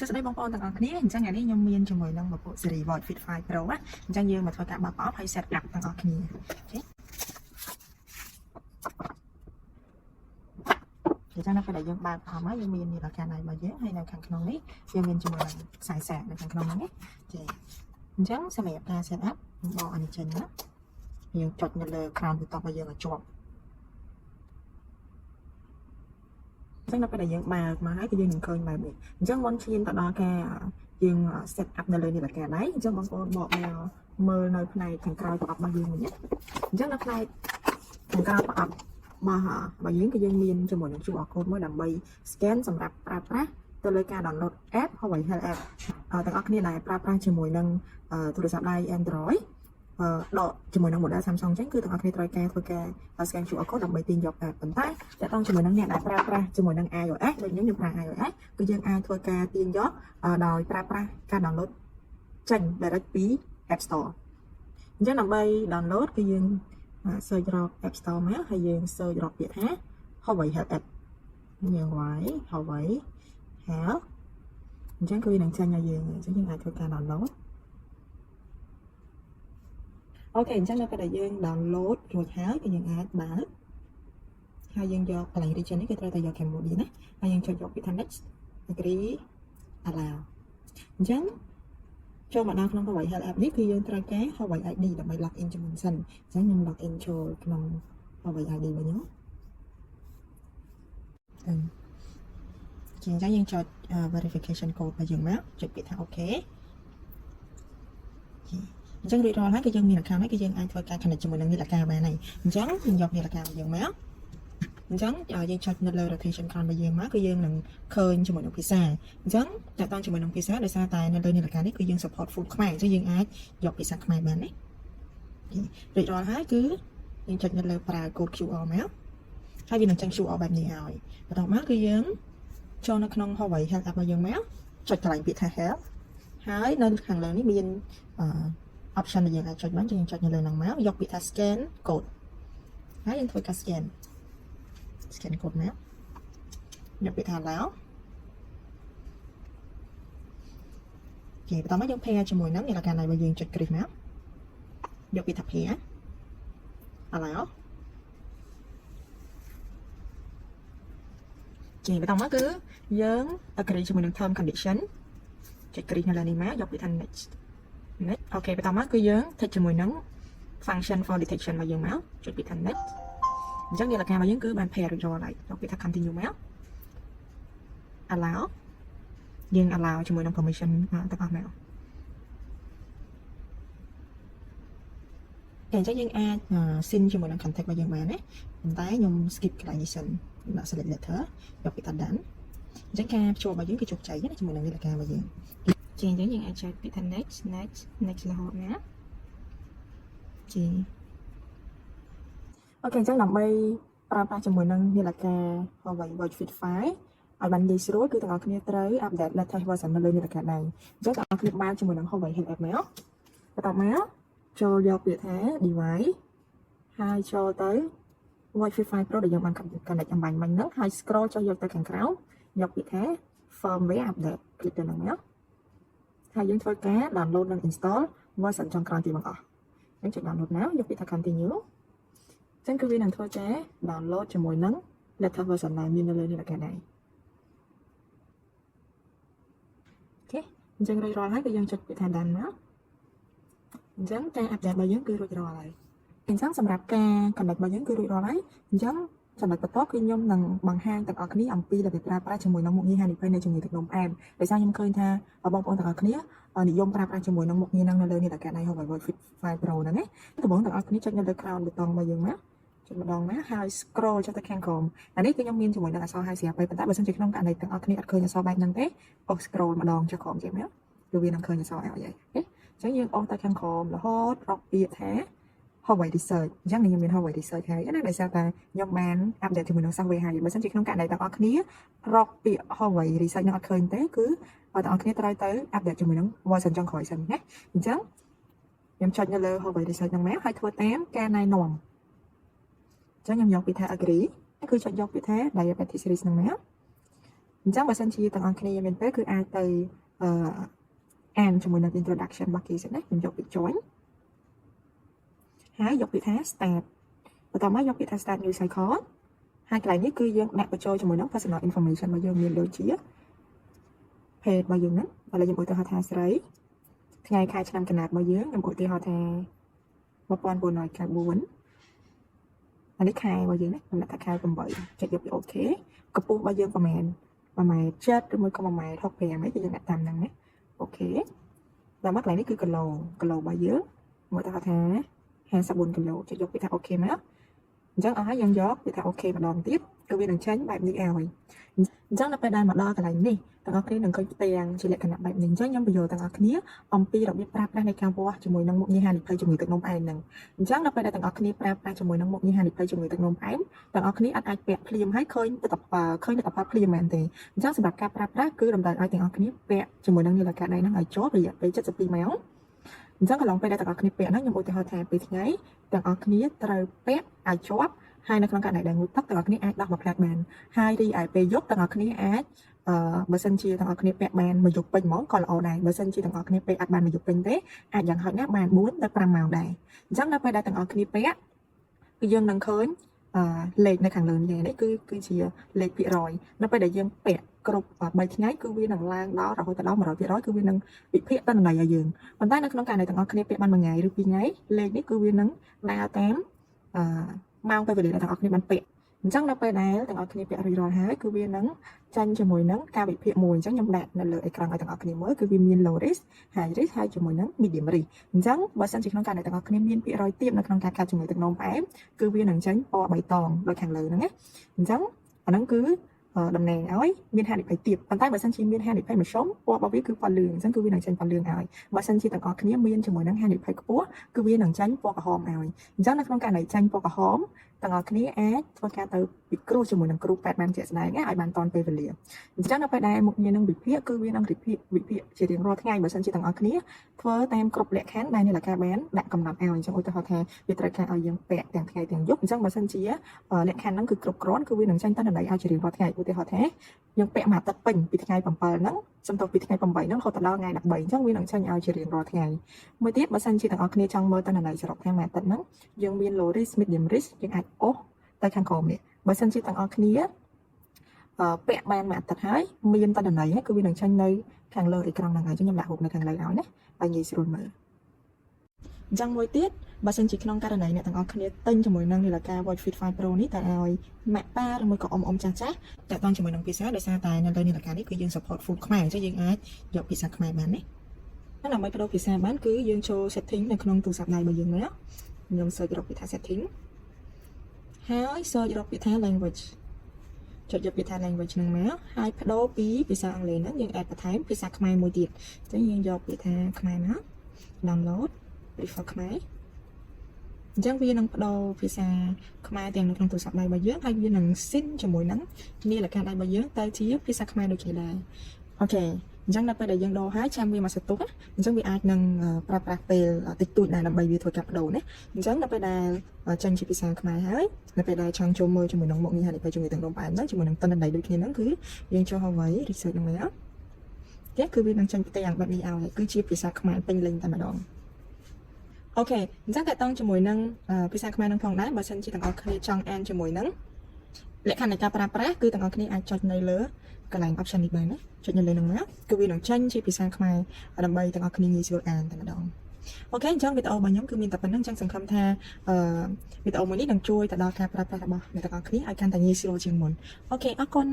សួស្តីបងប្អូនទាំងអស់គ្នាអញ្ចឹងថ្ងៃនេះខ្ញុំមានជាមួយនឹងពពួក Series Watch Fit 5 Pro ណាអញ្ចឹងយើងមកធ្វើការបើកប្រអប់ហើយ set up ទាំងអស់គ្នាOK អញ្ចឹងនៅពេលដែលយើងបើកប្រអប់មកយើងមាននាឡិកាដៃរបស់យើងហើយនៅខាងក្នុងនេះយើងមានជាមួយនឹងខ្សែសាកនៅខាងក្នុងហ្នឹងណាចាអញ្ចឹងសម្រាប់ការ set up ខ្ញុំបកអានេះចេញណាយើងចុចនៅលើ crown បន្ទាប់របស់យើងឲ្យជាប់អញ្ចឹងនៅពេលដែលយើងបើកមកហើយគឺយើងនឹងឃើញបែបនេះអញ្ចឹងមុនឈានទៅដល់ការយើង set up នៅលើនាឡិកាដៃអញ្ចឹងបងប្អូនបកមកមើលនៅផ្នែកខាងក្រោយប្រអប់របស់យើងវិញណាអញ្ចឹងនៅផ្នែកខាងក្រោយប្រអប់របស់យើងគឺយើងមានជាមួយនឹង QR code មួយដើម្បី scan សម្រាប់ប្រើប្រាស់ទៅលើការ download app Huawei Health App ទាំងអស់គ្នាដែលប្រើប្រាស់ជាមួយនឹងទូរស័ព្ទដៃ Android ដកជាមួយនឹង model Samsung អញ្ចឹងគឺទាំងអស់គ្នាត្រូវការធ្វើការ scan QR code ដើម្បីទាញយក app ប៉ុន្តែទាក់ទងជាមួយនឹងអ្នកដែលប្រើប្រាស់ជាមួយនឹង iOS ដូចខ្ញុំខ្ញុំប្រើ iOS គឺយើងអាចធ្វើការទាញយកដោយប្រើប្រាស់ការ download ចេញ direct ពី App Store អញ្ចឹងដើម្បី download គឺយើង search រក App Store មកហើយយើង search រកពាក្យថា Huawei Health App យើងវាយ Huawei Health អញ្ចឹងគឺវានឹងចេញឲ្យយើងអញ្ចឹងយើងអាចធ្វើការ download OK អញ្ចឹងនៅពេលដែលយើង download រួចហើយគឺយើងអាចបើកហើយយើងយកកន្លែង region នេះគឺត្រូវតែយក Cambodia ណាហើយយើងចុចយកពាក្យថា next, agree, allow អញ្ចឹងចូលមកដល់ក្នុង Huawei Health App នេះគឺយើងត្រូវការ Huawei ID ដើម្បី log in ជាមុនសិនអញ្ចឹងខ្ញុំ log in ចូលក្នុង Huawei ID របស់ខ្ញុំអញ្ចឹងយើងចុច verification code របស់យើងមកចុចពាក្យថា OK អញ្ចឹងរួចរាល់ហើយគឺយើងមាន account ហើយគឺយើងអាចធ្វើការ connect ជាមួយនឹងនាឡិកាបានហើយអញ្ចឹងយើងយកនាឡិការបស់យើងមក អញ្ចឹងយើងចុចនៅលើ rotation crown របស់យើងមកគឺយើងនឹងឃើញជាមួយនឹងភាសាអញ្ចឹងតើតជាមួយនឹងភាសាដោយសារតែនៅលើនាឡិកានេះគឺយើង support full ខ្មែរអញ្ចឹងយើងអាចយកភាសាខ្មែរបានណារួចរាល់ហើយគឺយើងចុចនៅលើប្រើ code QR មកហើយវានឹងចេញ QR បែបនេះឲ្យបន្ទាប់មកគឺយើងចូលនៅក្នុង Huawei Health App របស់យើងមកចុចកន្លែងពាក្យថា Health ហើយនៅខាងលើនេះមានអឺ option ដែលយើងអាចចុចបានយើងចុចនៅលើហ្នឹងមកយកពាក្យថា scan code ហើយយើងធ្វើការ scan code មកយកពាក្យថា allow គេបន្តមកយើង pair ជាមួយនឹងនាឡិកាដៃរបស់យើងចុចគ្រីសមកយកពាក្យថា pair, allow គេបន្តមកគឺយើង agree ជាមួយនឹង term condition ចុចគ្រីសនៅលើនេះមកយកពាក្យថា next, next OK បន្តមកគឺយើង tick ជាមួយនឹង function for detection របស់យើងមកចុចពាក្យថា next អញ្ចឹងនាឡិការបស់យើងគឺបាន pair រួចរាល់ហើយយកពាក្យថា continue មក allow យើង allow ជាមួយនឹង permission ទាំងអស់មកតែអញ្ចឹងយើងអាច sync ជាមួយនឹង contact របស់យើងបានណាប៉ុន្តែខ្ញុំ skip កន្លែងនេះសិនដាក់ select later យកពាក្យថា done អញ្ចឹងការភ្ជាប់របស់យើងគឺជោគជ័យណាជាមួយនឹងនាឡិការបស់យើងជាអញ្ចឹងយើងអាចចុចពាក្យថា next, next, next រហូតណាជា OK អញ្ចឹងដើម្បីប្រើប្រាស់ជាមួយនឹងនាឡិកា Huawei Watch Fit 5ឲ្យបានងាយស្រួលគឺទាំងអស់គ្នាត្រូវ update latest version នៅលើនាឡិកាដៃអញ្ចឹងទាំងអស់គ្នាបើកជាមួយនឹង Huawei Health App មកបន្ទាប់មកចូលយកពាក្យថា device ហើយចូលទៅ Watch Fit 5 Pro ដែលយើងបាន connect អម្បាញ់មិញហ្នឹងហើយ scroll ចុះយកទៅខាងក្រោមយកពាក្យថា firmware update click ទៅហ្នឹងមកហើយយើងធ្វើការ download និង install version ចុងក្រោយទីបង្អស់អញ្ចឹងចុច download មកយកពាក្យថា continue អញ្ចឹងគឺវានឹងធ្វើការ download ជាមួយនឹង latest version ដែលមាននៅលើនាឡិកាដៃ OK អញ្ចឹងរួចរាល់ហើយគឺយើងចុចពាក្យថា done មកអញ្ចឹងការ update របស់យើងគឺរួចរាល់ហើយអញ្ចឹងសម្រាប់ការ connect របស់យើងគឺរួចរាល់ហើយអញ្ចឹងចំណុចបន្ទាប់គឺខ្ញុំនឹងបង្ហាញទាំងអស់គ្នាអំពីរបៀបប្រើប្រាស់ជាមួយនឹងមុខងារហានិភ័យនៃជំងឺទឹកនោមផ្អែមដោយសារខ្ញុំឃើញថាបងប្អូនទាំងអស់គ្នានិយមប្រើប្រាស់ជាមួយនឹងមុខងារហ្នឹងនៅលើនាឡិកាដៃ Huawei Watch Fit 5 Pro ហ្នឹងណាដំបូងទាំងអស់គ្នាចុចនៅលើ crown ប៊ូតុងរបស់យើងមកចុចម្ដងណាហើយ scroll ចុះទៅខាងក្រោមអានេះគឺខ្ញុំមានជាមួយនឹងអក្សរហើយស្រាប់ហើយប៉ុន្តែបើសិនជាក្នុងករណីទាំងអស់គ្នាអត់ឃើញអក្សរបែបហ្នឹងទេអូស scroll ម្ដងចុះក្រោមចេះមកគឺវានឹងឃើញអក្សរឲ្យហើយ OK អញ្ចឹងយើងអូសទៅខាងក្រោមរហូតរកពាក្យថា Huawei Research អញ្ចឹងខ្ញុំមាន Huawei Research ហើយណាដោយសារតែខ្ញុំបាន update ជាមួយនឹង software ហើយបើសិនជាក្នុងករណីទាំងអស់គ្នារកពាក្យ Huawei Research នឹងអត់ឃើញទេគឺបងទាំងអស់គ្នាត្រូវទៅ update ជាមួយនឹង version ចុងក្រោយសិនណាអញ្ចឹងខ្ញុំចុចនៅលើ Huawei Research ហ្នឹងមកហើយធ្វើតាមការណែនាំអញ្ចឹងខ្ញុំយកពាក្យថា agree គឺចុចយកពាក្យថា diabetes risk ហ្នឹងមក អញ្ចឹងបើសិនជាទាំងអស់គ្នាមានពេលគឺអាចទៅអឺអានជាមួយនឹង introduction របស់គេសិនណាខ្ញុំយកពាក្យ join ហើយយកពាក្យថា start បន្ទាប់មកយកពាក្យថា start new cycle ហើយកន្លែងនេះគឺយើងដាក់បញ្ចូលជាមួយនឹង personal information របស់យើងមានដូចជាភេទរបស់យើងហ្នឹងឥឡូវខ្ញុំឧទាហរណ៍ថាស្រីថ្ងៃខែឆ្នាំកំណើតរបស់យើងខ្ញុំឧទាហរណ៍ថា1994អានេះខែរបស់យើងណាខ្ញុំដាក់ថាខែ8ចុចយកពី OK កម្ពស់របស់យើងប្រហែល1ម៉ែត្រ7ឬមួយក៏1ម៉ែត្រ65អីគឺយើងដាក់តាមហ្នឹងណា OK ដល់មកកន្លែងនេះគឺគីឡូគីឡូរបស់យើងមកថាថា54គីឡូចុចយកពាក្យថា OK មកអញ្ចឹងអស់ហើយយើងយកពាក្យថា OK ម្ដងទៀតគឺវានឹងចេញបែបនេះឲ្យអញ្ចឹងដល់ពេលដែលមកដល់កន្លែងនេះទាំងអស់គ្នានឹងឃើញផ្ទាំងជាលក្ខណៈបែបនេះអញ្ចឹងខ្ញុំពន្យល់ទាំងអស់គ្នាអំពីរបៀបប្រើប្រាស់នៃការវាស់ជាមួយនឹងមុខងារហានិភ័យជំងឺទឹកនោមផ្អែមហ្នឹងអញ្ចឹងដល់ពេលដែលទាំងអស់គ្នាប្រើប្រាស់ជាមួយនឹងមុខងារហានិភ័យជំងឺទឹកនោមផ្អែមទាំងអស់គ្នាអត់អាចពាក់ភ្លាមហើយឃើញលទ្ធផលភ្លាមមែនទេអញ្ចឹងសម្រាប់ការប្រើប្រាស់គឺតម្រូវឲ្យទាំងអស់គ្នាពាក់ជាមួយនឹងនាឡិកាដៃហ្នឹងឲ្យជាប់រយៈពេល72ម៉ោងអញ្ចឹងកន្លងពេលដែលទាំងអស់គ្នាពាក់ហ្នឹងខ្ញុំឧទាហរណ៍ថាពេលថ្ងៃទាំងអស់គ្នាត្រូវពាក់ឲ្យជាប់ហើយនៅក្នុងករណីដែលងូតទឹកទាំងអស់គ្នាអាចដោះមួយផ្លែតបានហើយរីឯពេលយប់ទាំងអស់គ្នាអាចបើសិនជាទាំងអស់គ្នាពាក់បានមួយយប់ពេញហ្មងក៏ល្អដែរបើសិនជាទាំងអស់គ្នាពាក់អត់បានមួយយប់ពេញទេអាចយ៉ាងហោចណាស់បាន4ទៅ5ម៉ោងដែរអញ្ចឹងដល់ពេលដែលទាំងអស់គ្នាពាក់គឺយើងនឹងឃើញលេខនៅខាងលើនេះនេះគឺជាលេខភាគរយនៅពេលដែលយើងពាក់គ្រប់3ថ្ងៃគឺវានឹងឡើងដល់រហូតដល់100%គឺវានឹងវិភាគទិន្នន័យឲ្យយើងប៉ុន្តែនៅក្នុងករណីទាំងអស់គ្នាពាក់បានមួយថ្ងៃឬពីរថ្ងៃលេខនេះគឺវានឹងដើរតាមម៉ោងពេលវេលាដែលទាំងអស់គ្នាបានពាក់អញ្ចឹងដល់ពេលដែលទាំងអស់គ្នាពាក់រួចរាល់ហើយគឺវានឹងចាញ់ជាមួយនឹងការវិភាគមួយអញ្ចឹងខ្ញុំដាក់នៅលើអេក្រង់ឲ្យទាំងអស់គ្នាមើលគឺវាមាន low risk, high risk ហើយជាមួយនឹង medium risk អញ្ចឹងបើសិនជាក្នុងករណីទាំងអស់គ្នាមានភាគរយទាបនៅក្នុងការកើតជំងឺទឹកនោមផ្អែមគឺវានឹងចេញពណ៌បៃតងដូចខាងលើហ្នឹងណាអញ្ចឹងអាហ្នឹងគឺតំណាងឲ្យមានហានិភ័យទាបប៉ុន្តែបើសិនជាមានហានិភ័យមធ្យមពណ៌របស់វាគឺពណ៌លឿងអញ្ចឹងគឺវានឹងចេញពណ៌លឿងឲ្យបើសិនជាទាំងអស់គ្នាមានជាមួយនឹងហានិភ័យខ្ពស់គឺវានឹងចេញពណ៌ក្រហមឲ្យអញ្ចឹងនៅក្នុងករណីចេញពណ៌ក្រហមទាំងអស់គ្នាអាចធ្វើការទៅពិគ្រោះជាមួយនឹងគ្រូពេទ្យបានជាក់ស្ដែងឲ្យបានទាន់ពេលវេលាអញ្ចឹងនៅពេលដែលមុខងារនឹងវិភាគគឺវានឹងវិភាគវិភាគជារៀងរាល់ថ្ងៃបើសិនជាទាំងអស់គ្នាធ្វើតាមគ្រប់លក្ខខណ្ឌដែលនាឡិកាបានដាក់កំណត់ឲ្យអញ្ចឹងឧទាហរណ៍ថាវាត្រូវការឲ្យយើងពាក់ទាំងថ្ងៃទាំងយប់អញ្ចឹងបើសិនជាលក្ខខណ្ឌហ្នឹងគឺគ្រប់គ្រាន់គឺវានឹងចេញទិន្នន័យឲ្យជារៀងរាល់ថ្ងៃឧទាហរណ៍ថាយើងពាក់មួយអាទិត្យពេញពីថ្ងៃ7ហ្នឹងសំទោសពីថ្ងៃ8ហ្នឹងរហូតដល់ថ្ងៃ13អញ្ចឹងវានឹងចេញឲ្យជារៀងរាល់ថ្ងៃមួយទៀតបើសិនជាទាំងអស់គ្នាចង់មើលទិន្នន័យសរុបថាមួយអាទិត្យហ្នឹងយើងមាន low risk, medium risk យើងអាចអូសទៅខាងក្រោមនេះបើសិនជាទាំងអស់គ្នាពាក់បានមួយអាទិត្យហើយមានទិន្នន័យហើយគឺវានឹងចេញនៅខាងលើអេក្រង់ហ្នឹងហើយខ្ញុំដាក់រូបនៅខាងលើឲ្យណាឲ្យងាយស្រួលមើលអញ្ចឹងមួយទៀតបើសិនជាក្នុងករណីអ្នកទាំងអស់គ្នាទិញជាមួយនឹងនាឡិកា Watch Fit 5 Pro នេះតែឲ្យម៉ាក់ប៉ាឬមួយក៏អ៊ំអ៊ំចាស់ចាស់តាក់ទងជាមួយនឹងភាសាដោយសារតែនៅលើនាឡិកានេះគឺយើង support full ខ្មែរអញ្ចឹងយើងអាចយកភាសាខ្មែរបានណាដើម្បីប្ដូរភាសាបានគឺយើងចូល setting នៅក្នុងទូរស័ព្ទដៃរបស់យើងមកខ្ញុំ search រកពាក្យថា setting ហើយ search រកពាក្យថា language ចុចយកពាក្យថា language ហ្នឹងមកហើយប្ដូរពីភាសាអង់គ្លេសហ្នឹងយើង add បន្ថែមភាសាខ្មែរមួយទៀតអញ្ចឹងយើងយកពាក្យថាខ្មែរមក download prefer ខ្មែរអញ្ចឹងវានឹងប្ដូរភាសាខ្មែរទាំងនៅក្នុងទូរស័ព្ទដៃរបស់យើងហើយវានឹង sync ជាមួយនឹងនាឡិកាដៃរបស់យើងទៅជាភាសាខ្មែរដូចគ្នាដែរ OK អញ្ចឹងដល់ពេលដែលយើងដូរហើយចាំវាមកសន្ទុះណាអញ្ចឹងវាអាចនឹងប្រើប្រាស់ពេលតិចតួចដែរដើម្បីវាធ្វើការប្ដូរណាអញ្ចឹងដល់ពេលដែលចេញជាភាសាខ្មែរហើយនៅពេលដែលចង់ចូលមើលជាមួយនឹងមុខងារហានិភ័យជំងឺទឹកនោមផ្អែមហ្នឹងជាមួយនឹងទិន្នន័យដូចគ្នាហ្នឹងគឺយើងចូល Huawei research ហ្នឹងមកគេគឺវានឹងចេញផ្ទាំងបែបនេះឲ្យគឺជាភាសាខ្មែរពេញលេញតែម្ដង OK អញ្ចឹងតើតង់ជាមួយនឹងភាសាខ្មែរនឹងផងដែរបើសិនជាទាំងអស់គ្នាចង់អានជាមួយនឹងលក្ខខណ្ឌនៃការប្រើប្រាស់គឺទាំងអស់គ្នាអាចចុចនៅលើកន្លែង option នេះបានណាចុចនៅលើនឹងមកគឺវានឹងចេញជាភាសាខ្មែរដើម្បីទាំងអស់គ្នាងាយស្រួលអានតែម្ដង OK អញ្ចឹងវីដេអូរបស់ខ្ញុំគឺមានតែប៉ុណ្្នឹងអញ្ចឹងសង្ឃឹមថាវីដេអូមួយនេះនឹងជួយទៅដល់ការប្រើប្រាស់របស់អ្នកទាំងអស់គ្នាឲ្យកាន់តែងាយស្រួលជាងមុន OK អរគុណ។